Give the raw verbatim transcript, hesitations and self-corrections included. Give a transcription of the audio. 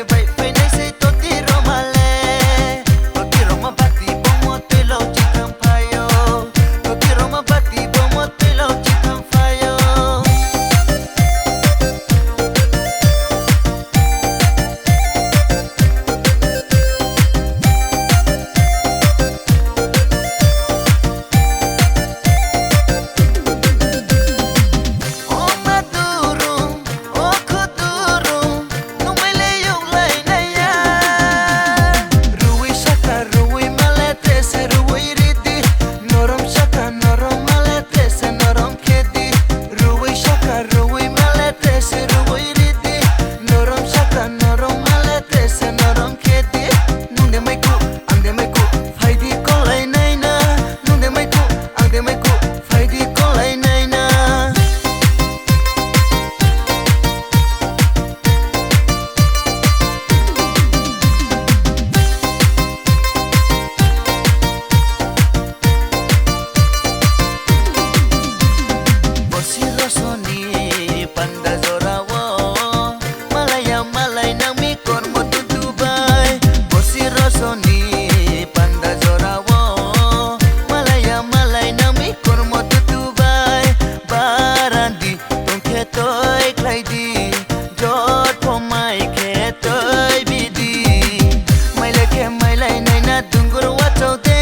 Phai, phainai sei toti roma le. Toti roma bati bomo tuilao chithang phai ou. Toti roma bati bomo tuilao chithang phai ou. O ma durung, o khu durung, nung mai le youhlai nai ya. Ruwi saka ruwi ma le tre se ruwi ri di. Norom saka norom ma le tre se norom khe di. Ruwi saka ruwi ma le tre se ruwi ri di. Norom saka norom ma le tre se norom khe di. Nung de mai khu, ang de mai khu, phai di kolai nai na. Nung de mai khu, ang de mai khu, phai di kolai nai na. Bosi roso ni panda jora wo, malai ya malai nang mi kormo tutu bai. Bosi roso ni panda jora wo, malai ya malai nang mi kormo tutu bai. Barandi tong khe toi khlai di, jot pho mai khe toi bi di. Mailai khe mailai nai na dungur wachao de.